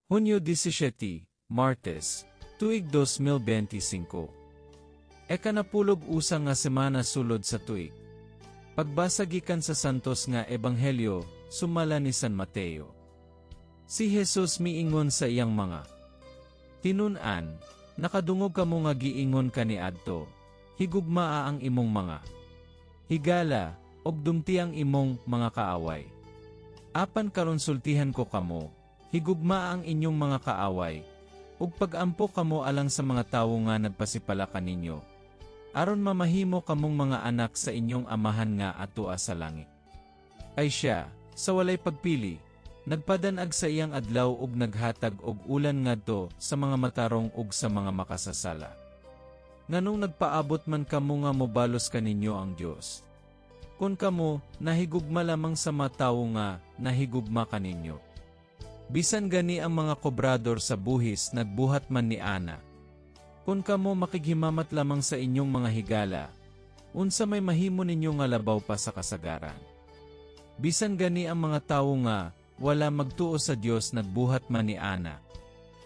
Hunyo 17, Martes, tuig 2025. Ika-91 nga semana sulod sa tuig. Pagbasa gikan sa Santos nga Ebanghelyo, sumala ni San Mateo. Si Jesus miingon sa iyang mga tinun-an, "Nakadungog kamo nga giingon kaniadto, 'Higugmaa ang imong mga higala, ug dumti ang imong mga kaaway.' Apan karon sultihan ko kamo, higugmaa ang inyong mga kaaway, ug pag-ampo kamo alang sa mga tawo nga nagpasipala kaninyo, aron mamahimo kamong mga anak sa inyong Amahan nga atua sa langit. Kay siya, sa walay pagpili, nagpadan-ag sa iyang adlaw ug naghatag og ulan ngadto sa mga matarong ug sa mga makasasala. Nganong nagpaabot man kamo nga mobalos kaninyo ang Dios? Kon kamo nahigugma lamang sa mga tawo nga nahigugma kaninyo, bisan gani ang mga kobrador sa buhis nagbuhat man niana. Kung kamo makighimamat lamang sa inyong mga higala, unsa may mahimo ninyo nga labaw pa sa kasagaran? Bisan gani ang mga tawo nga wala magtuo sa Dios nagbuhat man niana.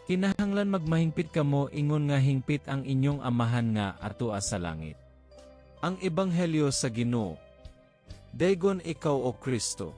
Kinahanglan magmahingpit kamo ingon nga hingpit ang inyong Amahan nga atua sa langit." Ang Ebanghelyo sa Ginoo. Daygon ikaw, O Kristo.